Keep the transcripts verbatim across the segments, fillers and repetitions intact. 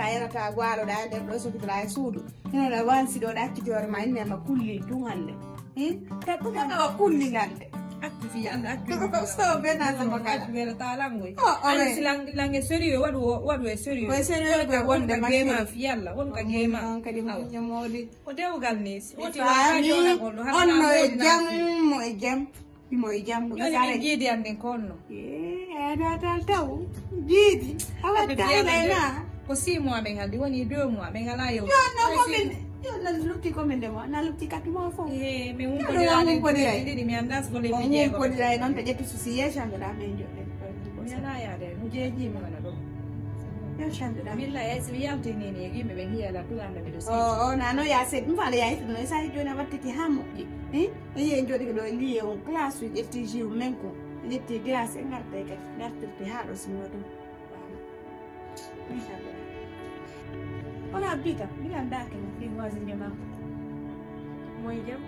A yarata gwaalo ɗa e nder ɗo sokitoɗa e suudu. Hino ɗa wansi ɗo ɗa acciti hoore ma inne ma kulli tun hannde. Hin? Ka ɗum ka o kulli hannde. Accu fi Allah, accu. So bena sama kala. Accu wela talango. Oh, oh, Ani si lang lang e sérieux waɗu o waɗu e sérieux. Ko e sérieux ko wonde ka gema fi Allah, won ka gema. Kadi mo nyamodi. O dewgal ni. Woti wa jona gollo. Onno e jam mo e jam. Imo e jam ɗum. Yoni min jiidi an ɗin ko honno? Eeɗatal taw jiidi a wattalayna. Ko six mois ɓe ngaldi woni deux mois ɓe ngala yew. Yonno komin yonna lutti komin nde mo na lutti kattu mo fof. E min umpondirani ɗiɗi mi anndas ko lemmi jeego. Umpondiray noon to ƴettu susi yeccanɗoɗa min joɗɗen. Mi ala yaade mi jeejimi wona ɗum. Yeccanɗoɗa. Billa e si mi yaltinini e yimɓe ɓe ngiya la tuganda miɗo si. O o nano ya seeɗ mi faala ya hittude noon sa jooni a wattiti ha moƴƴi. Eyi en jooɗike ɗo e liye on classe uji ƴetti jus men ko ƴetti glace e garta e kadi gartirte ha ɗo sinno ɗum. Wona bita mbiɗa dake ɗi voisine ma. Moye jam?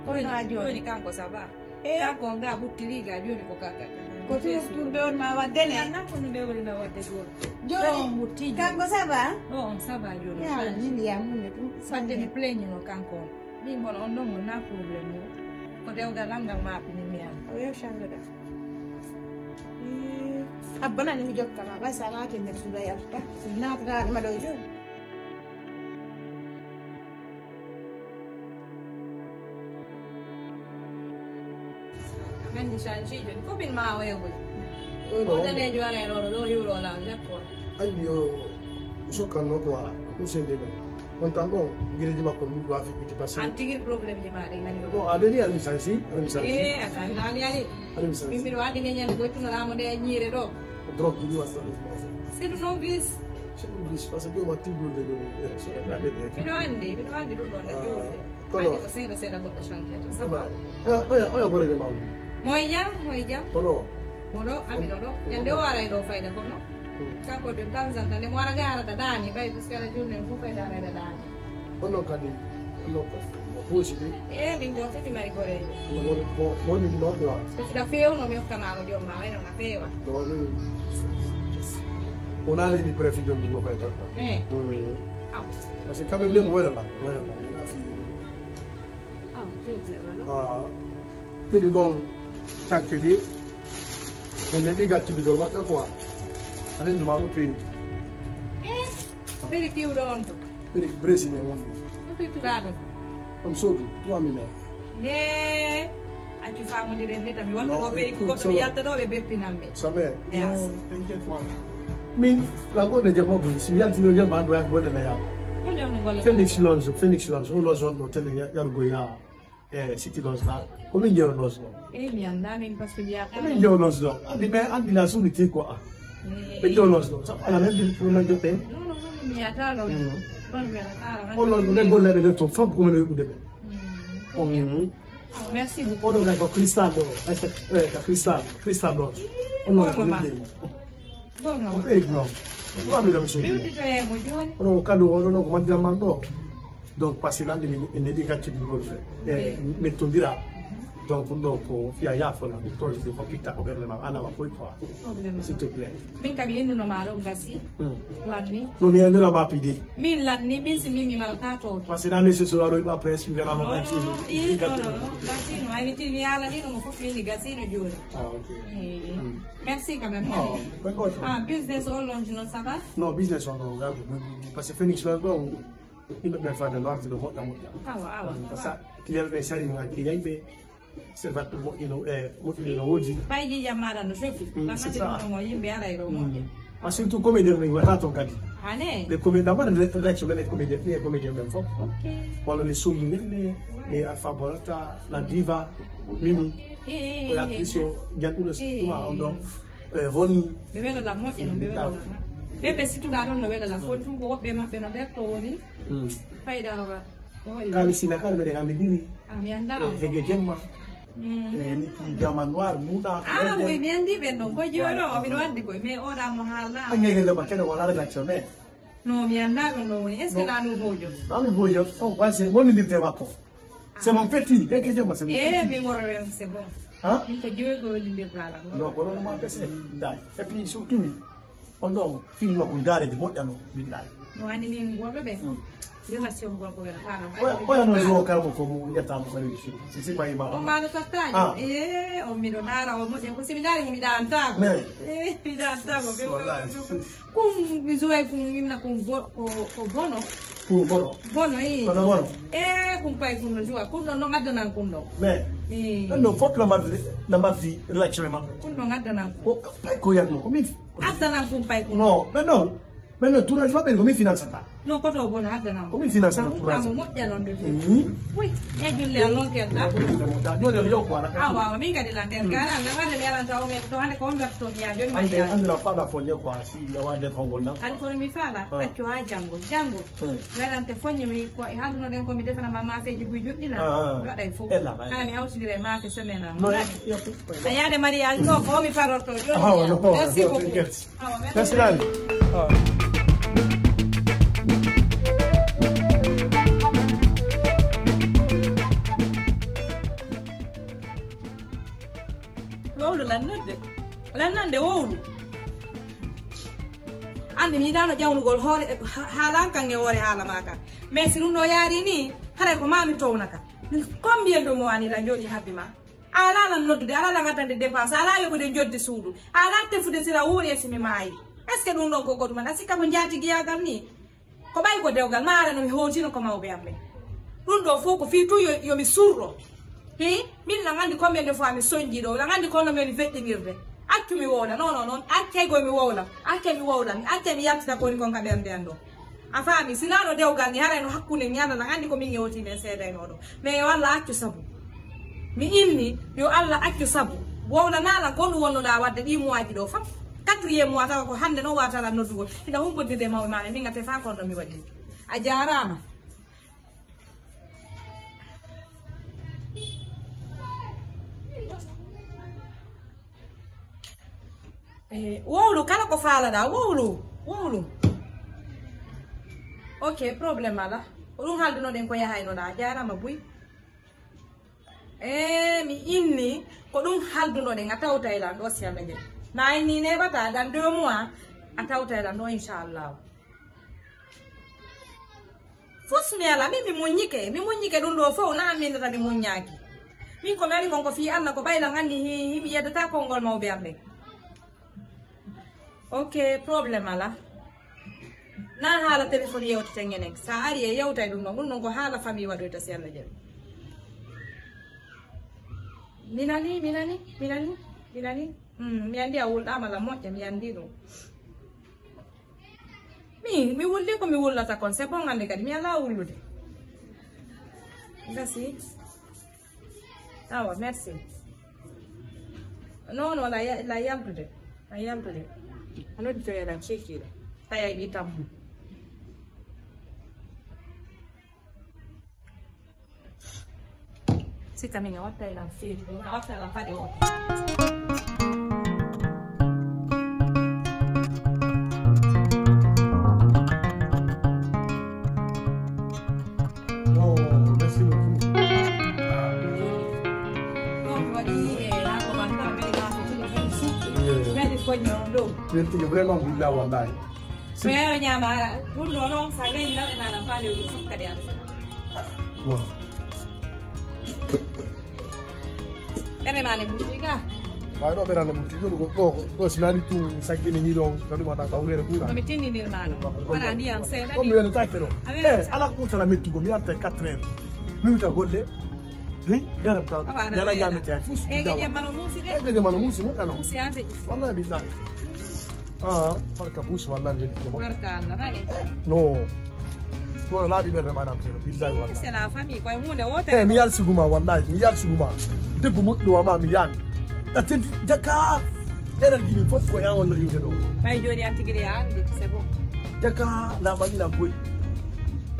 Kono a jooni kanko ça va? Kanko nga ɓuttiri ga jooni ko kaka. Ko toujours pour ɓe on ma waddene. Anna ko no ɓe woni na wadde goto. Jooni kanko ça va? Ɗo on ça va jooni. Min yamunde ɗum. Fadde mi pleñino kanko on. Min kono on ɗon wonna problème o ko dewgal am ngal maapini mi am. O yo change da. Abba nani mi jokka ma ɓay sa naati nder suudu a yalta. Naatanaɗe ma ɗo joni. Andi change joni ko min ma oyogoy. Ɗo ɗo danejo ara e ɗo ɗo hiwro la jakko. Andi o sokkanno ko wala ɗum sende men. On tan ɗon gireji makko ɗum ɗo a fiɓɓiti par ce que an tigi problème ji ma ɗi ngani ɗo a deni aɗum sansi aɗum sansi e a sanani ali aɗum sansi min mbiɗo andi ne ñande goytunoramo nde e ñiire ɗo drogue ɗi wasa c'est de non gris c'est de gris parce que ɗum a tiggulde ɗum so ɗaɗeɗe mbiɗo andi mbiɗo andi ɗum ɗon e juulde kono ko seeɗa seeɗa goɗɗo change to ça va oya oya gorede mawɗo moye jam moye jam kono moɗo ami ɗo ɗo ñande o aray ɗo fayda kono Kanko de temps en temps nde mo wara ga arata ɗaani ɓay parce que ala journée fof ɓay arata ɗaani. Onon kadi onon ko ko hoosi de. E min ɗo kadi mari goreejo. Woni ko woni ɗo ɗo. Parce que feewno mi hokkanaano joom ma wayno na feewa. Ɗo ɗo. Wona leydi préfet joom ɗum ko e ton. E. Parce que quand même ɗum wayno la wayno la. Ah, ɗiɗi ɗon takkiti ene ɗi gaccudi ɗo maɓɓe quoi aɗen duma ɗo peeni ɓeɗi kiwɗo on to ɓeɗi brésilien wonɓe ɗo pettiraɗo on sodu trois mille e accu famondiren ni tami wonno ko ɓeyi ko goɗɗo mi yalta ɗo ɓe beppinanmi sabe min la goɗɗo jamo ɗum si mi yaltino jam ma ɗo yak goɗɗo na yaw phoenix longe phoenix longe o longe on ɗo tele yarugo yawa e siti longe ɗa ko min jeewa longe ɗo e mi anda min parce que mbiya ko min jeewa longe ɗo andi mais andina suuɗi ti quoi min jeewa longe ɗo sabu ala men ɗin ɗum men joɓɓe mi yata ɗo ɗon mi yata on longe ɗo nden golleɓe nder toon fam ko min yoɓude ɓe merci beaucoup oɗo gay ko cristal ɗo ko cristal cristal ɗo on longe ko min jeewa on ɓeydi noon wamiɗo mi soodi oɗo kadu oɗo ɗo ko maddiral man ɗo donc parce que lanɗe min en heɗi gaccudi golfe e mettodira donc ɗum ɗo ko fiya yafola ɗum toon si ko pitta ko ɓerde ma anama koy quoi s'il te plaît min kam yennunoma ɗo gasi lanni no mi yennunoma piidi min lanni min si min mi malata to parce que dans les sessions aroy ma presse mi ganama gasino ay mi timi yala ni no mo fof fini gasino joni ah ok merci quand même ah business o longe non ça va non business o non parce que phoenix lan ɗo Yimɓe ɓe fadde no artude moƴƴa moƴƴa. Awa awa. Sa client ɓe sari ma client ɓe c'est vrai moƴƴino e moƴƴino no woodi. Ɓay jijam maɗa no fefi. Mm, c'est ça. Ɗo yimɓe aray ɗo moƴƴa. Ma surtout comédien ɓe wata toon kadi. Ane. Ɓe comédien ɗam waɗa réaction ɓen e comédien ɓe comédien ɓen fof. Ok. Walla ne summi ɓe e Alpha Borata la diva mimi. Ko yakkiso janɗuɗo tuma on ɗon. E hol ɓe welala moƴƴa no ɓe welala ɓe ɓe sittuɗa ɗon no welala foti ɗum ko woɓɓe maɓɓe no ɓerto woni fayda kami sina kala mbeɗen anndi ndiri mi annda hege jemma e niki jama noir muɗa ah oui mi anndi ɓen ɗon ko jiwano o miɗo anndi koye mais oɗa mo haalna angege ndema kene wala rédaction mais non mi annda ɗum ɗo woni est ce que lami bojo lami bojo o wasi wonnodirde makko C'est mon petit, dès que je me suis. Eh, mais moi, c'est bon. Hein? Il faut Dieu que le livre là. Non, pour le moment, c'est dingue. Et puis surtout, on doit finir le coup d'arrêt de monter, non, billahi. No anndi min worɓe ɓe. Relation gorko ɓe no faala. Oya, oya no yo kala ko mo ƴetta mo kadi si, si, si ɓayi ma. O ma no tottaani. Ah. Eh, o miɗo ndaara o moƴƴa ko si mi ndaari mo mi ɗaantaako. Mais. Eh, mi ɗaantaako. Wallahi. Kum mi zuway kum mi na kum bo-, ko, ko bono. Kum bono. Bono, eh. Kono bono. Eh, kum pay kum no zuwa. Kum ɗon no ngaddanan kum ɗon. Mais. Eh. Non, non, fof no mbaɗi, no mbaɗi relation e maɓɓe. Kum ɗon ngaddanan. Ko pay ko yatno, ko min. Addanan kum pay kum. Non, mais non. Mais non, tournage maɓɓe ko min finance ta. Non, ko to bono addanan. Ko min finance ta tournage. Mo moƴƴa non de. Mhm. Oui, e julle a non ken da. Joni yo ko ala. Ah, waaw, min kadi lan ken. Gara, na wade le lan taw men to hande ko on berto ya joni ma. Ande, ande la fada fo ne ko si ya wade ko gonna. An ko mi fala, accu ha jango, jango. Hmm. Werante foññi mi ko e haaldunoɗen ko mi defana ma maafeeji buy juɗɗi na. Ah, ah. Mi waɗay fof. Ela, ela. Kala mi hawtidira e maafe semaine am. Non, ya, ya, ya. A yaade mariage ɗo ko mi parorto jooni. Ah, non, merci beaucoup. Merci. Ah, merci. Merci, Lali. Ah. Wowlu lannande. Lannande wowlu. Anndi mi yiɗaano ƴawnugol hoore, ha-, haalan kan e hoore haala maa kan. Mais si ɗum ɗo yaari ni, haray ko maa mi towna ka. Combien de mois ni ɗa jooɗi habbi ma? A alaa lan noddude, a alaa lan addande dépense, a alaa yoɓude jodde suudu, a alaa tefude sira wuuri e si mi maayi. Est-ce que ɗum ɗon ko goɗɗum an? A sikka ko njaatigiyagal ni? Ko ɓay ko dewgal, ma ara no mi hootino ko mawɓe am ɓen. Ɗum ɗo fof ko fii tun yo, yo mi surro. Hi? Min lan anndi combien de fois mi sonji ɗo, lan anndi kono mi woni feƴƴinirde. Accu mi wowla, non, non, non, accay goy mi wowla, accay mi wowla, mi accay mi yaltina ko woni kon ka ɓernde an ɗo. A faami, si laano dewgal ni haray no hakkunde mi annda, lan anndi ko min yewti men seedaynoo ɗo. Mais yo Allah accu sabu. Mi inni, yo Allah accu sabu. Wowla naalan ko ɗum wonnoɗaa waɗde ɗii mois ji ɗo fof. Quatrième mois tawa ko hannde noon waawata lan noddugol. Ina humboddirde e mawɓe maa ɓe, min ngatte faa kon ɗo mi waɗi. A jaaraama. Eh, wowlu kala ko faalaɗaa, wowlu, wowlu. Ok, problème alaa. Ko ɗum haaldunoɗen ko yahaynoɗaa, a jaaraama buy. Eh, mi inni ko ɗum haldunoɗen, a tawtay lan ɗo si Allah jaɓi. Ma inni neɓata dans deux mois, a tawtay lan ɗo inchallahu. Fus mi ala, min mi muññike, mi muññike ɗum ɗo fof, na an min nata mi muññaaki. Min ko mi ari kon ko fii Allah, ko ɓay lan anndi hi, hi mi yeddata konngol mawɓe am ɓen. Ok, problème alaa. Na haala téléphone yewteten enen. Sa ari e yewtay ɗum ɗon, ɗum ɗon ko haala famille waɗoyta si Allah jaɓi. Mi nani, mi nani, mi nani, mi nani. Hmm, mi anndi a wulɗaama la moƴƴa, mi anndi ɗum. Mi, mi wulli ko mi wullata kon, c'est bon, hannde kadi mi alaa wullude. Merci. Awa, merci. Non, non, la, ya-, la yaltude. La yaltude. A noddi to yalan cekiiɗo. Tawi a yiɗi tammu. Sikka min a watta e lan feetu, a watta e lan faɗe o. Oh, merci beaucoup. Non, mi waɗi, eh, haako man tan, mi waɗi haako tigi, mi waɗi supu. Yeah. Mi waɗi koño on ɗo. Weltike vraiment, billah, wallahi. Mais a ñaama, ara. Ɗum ɗo noon, so a gaynii law, ina ala faale, o fof kadi ala. Bon. Ɓerɗe maa ne ɓurti ga. Waawi ɗo ɓerɗe maa ne ɓurti, ɗo, ɗo, ɗo, ɗo, si naani tu saggini ni ɗon, kadi wata kawrere kuuɗa. Ko mi tinndinir maa ɗo. Wala ndiyam seeɗa. Ko mi wiyata takke ɗo. A wiyata. Eh, ala kuutana mettugo, mi arta e quatre heures. Mi wita golle. Ni, dara ka. Awa, ana yala weeɗa. Yame te fus. Eh, geje mano muusi de. Eh, geje mano muusi, mo kano. Muusi ante. Wallahi billahi. Ah, barka buus, wallahi, mi weltiima. Barka Allah, nani? No. Ko laaɓi ɓernde maɗam, billahi, wallahi. C'est la famille, koye huunde wootere. Eh, mi yalsigu ma, wallahi, mi yalsigu ma. Debbo moƴƴo wa ma, mi yaali. A tenti, jaka, eɗen gini fof ko yawon no yiwde ɗo. Ɓay jooni an tigi de a anndi, c'est bon. Jaka, na ɓaɗi na boy.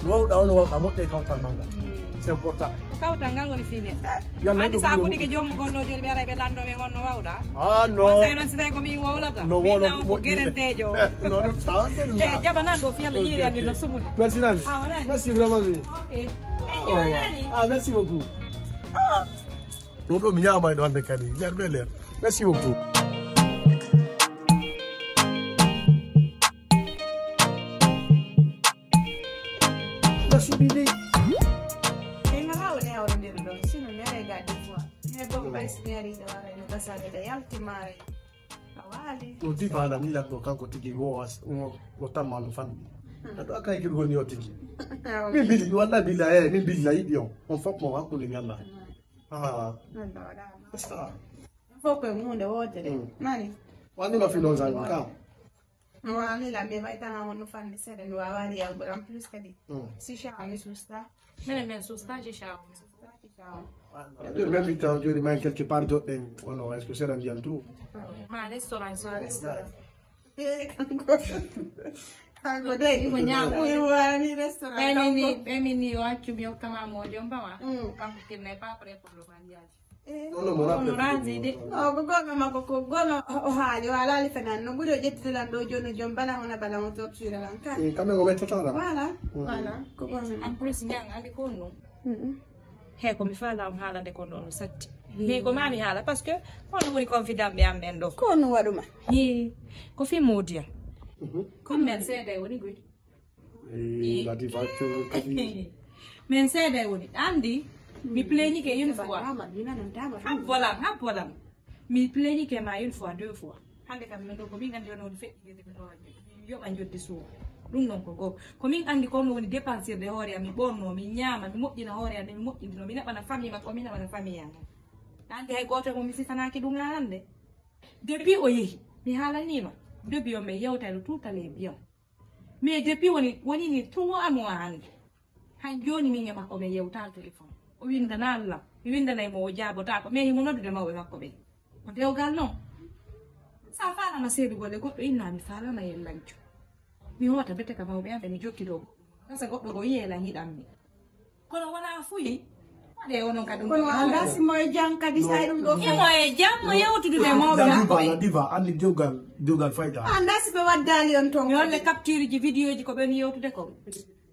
No wawɗa on, wawɗa moƴƴa e kawtal ma ngal. Hmm. C'est important. Ko kawtal ngal woni fii neɗɗo. Yalla anndi ɗum sa ɗum. Ɓuri ko joom gonno jooni ɓe ara ɓe lanndo ɓe gonno wawɗa. Ah, non. On tawi noon si tawi ko min wowlata. No wowla ko gerenteejo. Non, non, ça va, c'est là. Eh, jaɓanan ɗo fii Yalla yiiri anndi no sumude. Merci, Nani. Ah, wonani. Merci vraiment, oui. Ok. Oh, ah, merci beaucoup. Ah. Ɗum ɗo mi ñaama e ɗo hannde kadi. Leer be leer. Merci beaucoup. Subili. Ɓe ngalaa woni hawrondiri ɗon, sino mi aray ga deux fois. Mais bon, ɓay si mi arii ɗo aray no gasade ɗo yalti maare. A waali. No diva na mi latno kanko tigi wo as-, wo, wo tamma no fan. Aɗo aka ikir woni o tigi. Min bili, walla bila, eh, min bili na yiɗi on. On fop mo hakkunde mi Allah. Ah. Walla, walla. Sa. Fof koye mum nde wootere. Mm. Nani? Wani ma filon zan ka. Wani la me vai tanga hono fan de sere no wawari ya en plus kadi. Mm. Si sha mi susta. Mene men susta je sha. Susta je sha. Nder même temps joni ma quelque part doɗɗen ono est-ce que sera ndiyam tout? Ma restaurant so restaurant. Eh, kanko. Kanko de. Imo ñaama. Imo wani restaurant. Ɓe min ni, ɓe min ni o accu mi hokkama mo jom bawa. Mm. Kanko kirnay pas prêt pour le mariage. Eh, non, non, mo rappelle. Mo raasi de. O ko goonga makko, ko goonga o, o haali, o haalaali fenan. No ɓuri o ƴettita lan ɗo jooni, joom bala hona bala on tortuira lan ka. Eh, kamɓe ko ɓe totala. Voilà. Mm. Voilà. Ko goonga. En plus, ñan andi ko non. Mm-mm. He ko mi faala on haalande ko non satti. Mm. Mais ko mami haala parce que on woni confident ɓe am ɓen ɗo. Ko on waɗuma? Hi, ko fi modiya. Mhm. Ko men seeɗa woni goy. Eh, la diva kadi. Min seeɗa e woni. Andi, mi pleñike une fois. Habbolam, habbolam. Mi pleñike ma une fois, deux fois. Hande kam min ɗo ko min andi on woni feƴƴi yoɓa joddi suudu. Ɗum noon ko goo. Ko min andi ko mo woni dépensirde hoore am, mi ɓorno, mi ñaama, mi moƴƴina hoore am, mi moƴƴindino, mi naɓana famille makko, mi naɓana famille am. Andi hay gooto mo mi sifanaaki ɗum haa hande. Depuis o yehi, mi haalanima. Depuis o min yewtano tout allait bien. Mais depuis woni, woni ni trois mois hannde. Han jooni min e makko min yewtaani téléphone. O winndanaani lam. Mi winndanay mo o jaabotaako. Mais himo noddude mawɓe makko ɓen. Ko dewgal non. Sa faalama seedugol e goɗɗo inna mi faalana e lanco. Mi hoota bete ka mawɓe am ɓe mi jokki dow. Parce que goɗɗo ko yiye lan yiɗan mi. Kono wona fuyi. Waɗe onon kadi. Kono anda si mo e jam kadi sa ɗum ɗo. Imo e jam mo yewtude ɓe mawɓe makko. La diva, la diva, andi dewgal, dewgal fayda. Anda si ɓe waddali on ton. Mi holle capture ji, vidéo ji ko ɓen yewtude ko.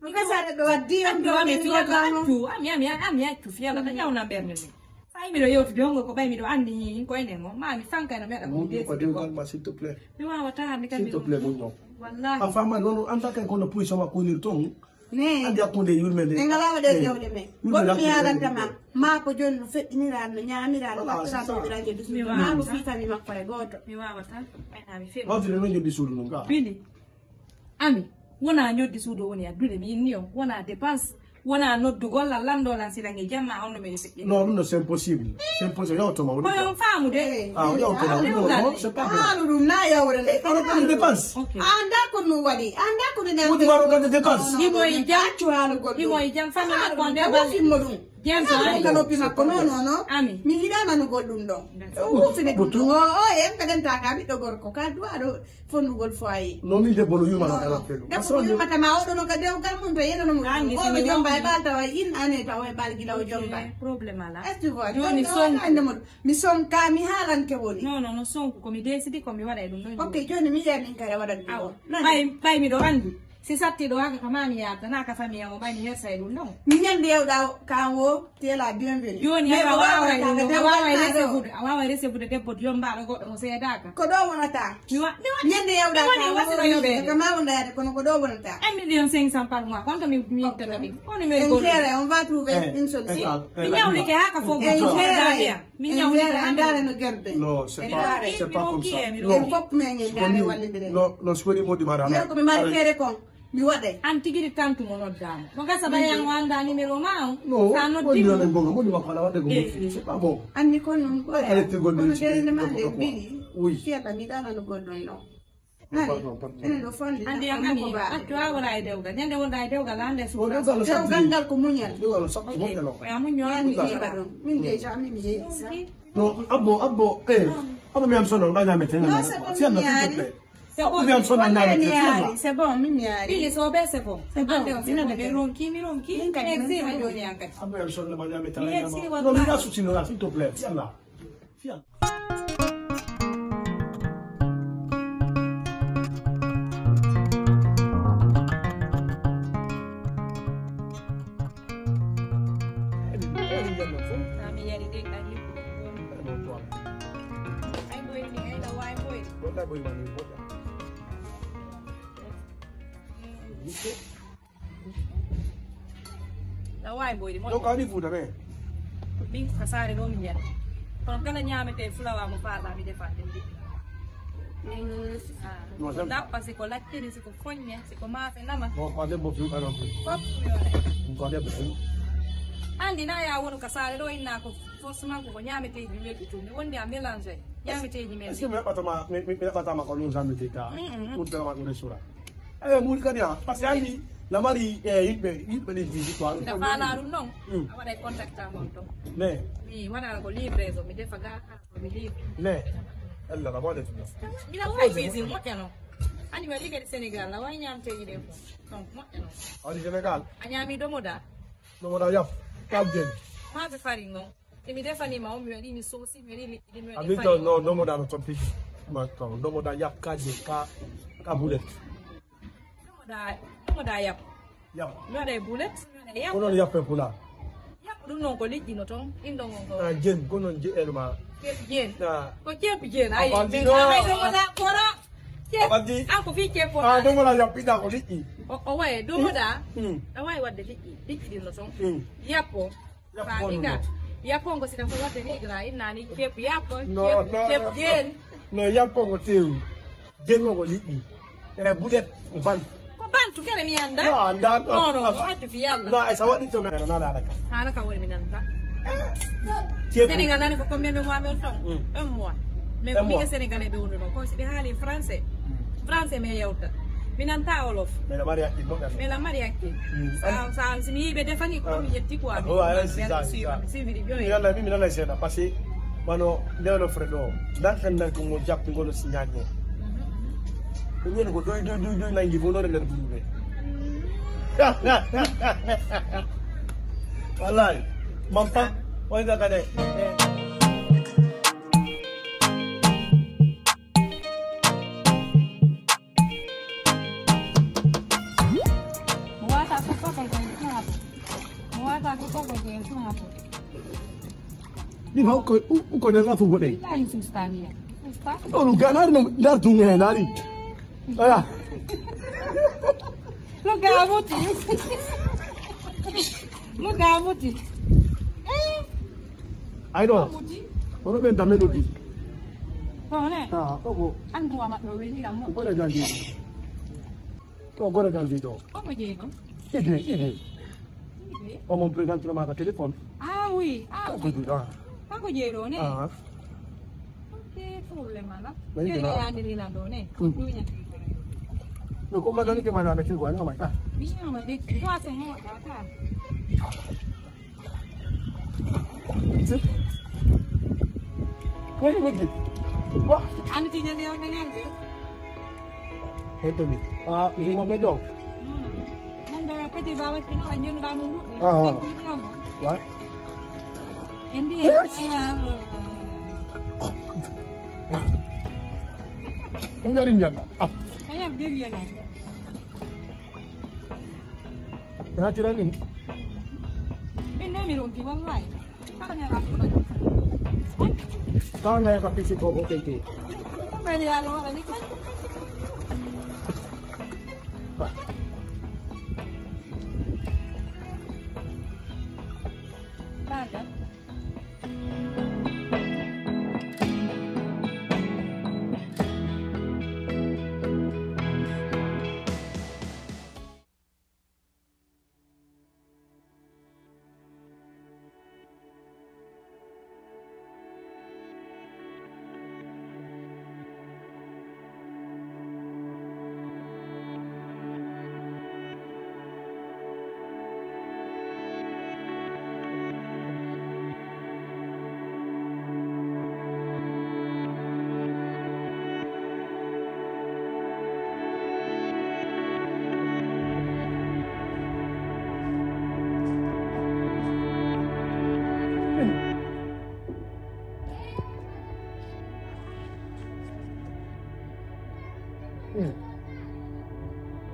Ɗum ka sa ɓe waddi on ton. Ami, ami, ami, ami accu fiyala ta ñawna ɓernde ni. Fay miɗo yewtude on ko ɓay miɗo andi ko enen o. Ma mi fanka no meɗa ko. Ko dewgal ma, s'il te plaît. Mi wawata hande kadi. S'il te plaît, mon non. Wallahi. A fama non, en tant que kono puissant wa kunir ton. Ne. Andi hakkunde yurme nde. En alaa waɗe jawɗe men. Goɗɗo mi haalanta ma. Ma ko jooni no feƴƴiniraano, no ñaamiraano, ɓattiraano, soɓiraano joddi suudu. Ma ko fii famille makko e gooto. Mi waawata. Ɓayna mi feewi. Wawde no joddi suudu mum ka. Bini. Ami. Wona ñoddi suudu woni addude mi inni on. Wona dépense. Wona noddugol lan lanndo lan sila nge jamma honno mi feƴƴi. Non, ɗum no c'est impossible. C'est impossible. Yawto ma. Ko on faamude. Ah, yawto ma. Non, non, c'est pas vrai. Haalu ɗum na yawre nde. Ano kan dépense. Ok. Anda ko no waɗi. Anda ko no. Wodi waro kan dépense. Ni mo e jam. Accu haalu goɗɗo. Ni mo e jam. Famille makko nde balɗe. Wofimmo ɗum. Jam so ari. Kanopi makko non non non. Ami. Mi yiɗa nanugol ɗum ɗo. Wofine ɗum ɗo. O o en kadan taka ɓiɗɗo gorko ka duwa ɗo. Fondugol foyer. No min debbo no yumata kala felo. Debbo ko yumata ma oɗo no ka dewgal mum to yeno no mum. Oɗo jomba e ɓal tawa in ane tawa e ɓal gila o jomba. Problème ala. Est-ce que vous voyez? Joni sonku. Mi sonka mi haalante woni. Non non no sonku ko mi décidi ko mi waɗa e ɗum ɗon. Ok joni mi yiya min kare waɗan ɗum. Awa. Ɓay ɓay miɗo andi. Si satti ɗo haka ka mami yarda na ka famille o ɓay mi hersa e ɗum ɗon. Mi ñande yewɗa kan wo. Tela bienvenue. Joni a waaway ɗum ɗo, a waaway recevude, a waaway recevude debbo jommbaaɗo goɗɗo mo seedaaka. Ko ɗo wonata. Mi wa, mi wa. Ñande yawɗa ka woni wasiɗo yoɓeede. Ka ma wonda yaade kono ko ɗo wonata. Un million cinq cent par mois, konto mi mi ittata ɗi. Kono mi en gol. Kere on va trouver une solution. Mi ñawlike haa ka fof. En kere. Mi ñawlike haa ndare no gerde. Non, c'est pas, c'est pas comme ça. En fof men en ndare wallidire. Non, non, sukoni modi mara. Yo ko mi mari kere kon. Mi waɗay. An tigi di tantu mo noddaama. Mo gasa ba yan wanda numéro ma on. Non, sa noddi mo. Non, non, non, non, c'est pas bon. Anni kon non ko. Arrêtez gol. Kono derde ma de bili. Oui. Fiya ba mi dana no gol non non. Pardon, pardon. Ene do fondi. Andi an ani. Attu a wala e dewgal. Ñande wonda e dewgal ande su. Dewgal ngal ko muñal. Dewgal sa ko muñal. Ya muñal. Min de jami mi. Non, abbo, abbo, eh. Abbo mi am sono ba ñame tena. Non, c'est pas. C'est bon. Viens sonner. C'est bon, mi mi ari. Bili so be c'est bon. C'est bon. Ande on c'est bon. Mi ronki, mi ronki. Exi ma joni an kadi. Abbo mi am sonner ma ñame tana. Merci. Non, mi da su tino la, s'il te plaît. Viens là. Viens. Sa mi yari de kan yippude. Ay boy ni ay la way boy. Wala boy man ni boy. Yippude. Na waawi mboyri moƴƴo. Donc, a woni Fuuta, mais? Min ka saare ɗo mi yiyata. Kono kala ñaametee fulawa mo faalɗaa, mi defa ɗum. Ah. Ko ndappa, si ko lacciri, si ko foññe, si ko maafe nama. Bon, ko debbo fiw, ano fiw. Fof fiw. Ko debbo fiw. Anndi na ya wonu ka saare ɗo inna ko forcément ko, ko ñaameteeji welɗi tun. Mi wondi a mélange. Ñaameteeji men. Est-ce que mi heɓatama, mi, mi, mi heɓatama ko ɗum samedi ka? Mm, mm. Pour tellement ɗum restaurant. Eh, Mauritanie, ah, parce que anndi na mari, eh, yimɓe, yimɓe leydi ndi, quoi. Nde faalaa ɗum noon, mm, a waɗay contact a mon toon. Mais mi waɗa ko livraison, mi defa ga, mi livre. Mais, Allah, na waɗa ɗum. Mbiɗa waawi cuisine, moƴƴa noon. Anndi mi waɗi kadi Sénégal, na waawi ñaamteeji ɗen fof. Donc, moƴƴa noon. A waɗi Sénégal? A ñaami domoda? Domoda yaf, kabjen. Maafe farine noon. E mi defanii ma on, mi waɗii mi soosi, mi waɗii liƴƴi ɗi, mi waɗii. Abin to, no, no mo da no toppiji. Ma to, no mo da yap kaje ka, ka bulet. No mo da, no mo da yap. Yap. Mi waɗa e bulet, mi waɗa e yap. Ko noon yap e pulaar. Yap ɗum noon ko liƴƴi no toon, ɗin ɗon on ko. Ah, jen, ko noon je, elma. Ceeb jen. Ah. Ko ceeb jen, ay. Abandi no. Ay, no mo da koro. Ceeb. Abandi. Ah, ko fii ceeb ko. Ah, no mo da yap ida ko liƴƴi. O, o waye, no mo da. Mm. A waawi waɗde liƴƴi, liƴƴi ɗin no toon. Mm. Yap o. Yap ko ɗiga. Yap on ko sina ko wadde ni igra, inna ni ceeb yap. No, ceeb, no, ceeb no. Jen. No, yap ko tew. Jen ko liƴƴi. E budet ko bantu. Ko bantu kere mi annda. No, annda, no. No, no, no, addu fi Yalla. No, ay sa waɗi to men, na, na, na. Haala ka woni mi nanta. Ceeb. Sénégal nani ko combien de mois men ton? Mm. Un mois. Mais ko ɓiɓɓe Sénégalais ɓe wonduno, ko si ɓe haali français. Mm. Français men yewta. Mi nanta wolof. Mais la mari hakkil, non? Mais la mari hakkil. Mm. Sa, sa, si mi yiɓe defani ko mi yetti quoi. Ah, ouais, c'est ça, c'est ça. Mi nana, mi nana seeɗa, parce que wano nde wano frais ɗo. Ndan tan nan ko mo jappi ngol si ñaade. Mhm. Ko ñen ko doy, doy, doy, doy nangi fof ɗo nder ɓurɓe. Wallahi. Mam pa, wani daga ne. Mo wata ko koko je suna ko. Mo wata ko koko je suna ko. Ni ma ko, u, u ko ne la fu bode. La in sustania. Susta. No, no, ganar no, dar tunge nari. Aya. Lo gamuti. Lo gamuti. Eh. Ay, no. Gamuti. Ono ɓen dame ɗo di. Ko ne? Ah, ko ko. An ko ama ɗo weli la mo. Ko da jandi. To goro jandi to. Ko ko je ko? Ide, ide. Ide. O mon présente ma ka téléphone. Ah oui. Ah oui. Ko du, ah. Ko ko je ɗo ne? Ah. Ok, problème ala. Ɓen kene na. Yandiri na ɗo ne. Mm. Duña. No ko ma dani ke ma na metti ko na ma ta. Biya ma de ko ase mo ta ta. Woni woni. Wa. An ti ñande on ñande. Hetto mi. Ah, mo me do. Nanda kati bawa kino anjun ba mu. Ah. Wa. Endi. Ngari ñan. Ah. Aya bibi yana. Naturally. Ɓe nemi ɗum ki wallahi. Kala ne ka pisi ko ko keke. Mani ya lo ni. Banda.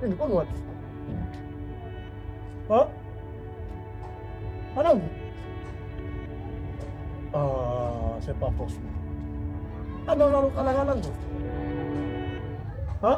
Ini ko mi waɗi? Ha? Anan. Ah, c'est pas possible. Anan, anan, anan, anan. Ha?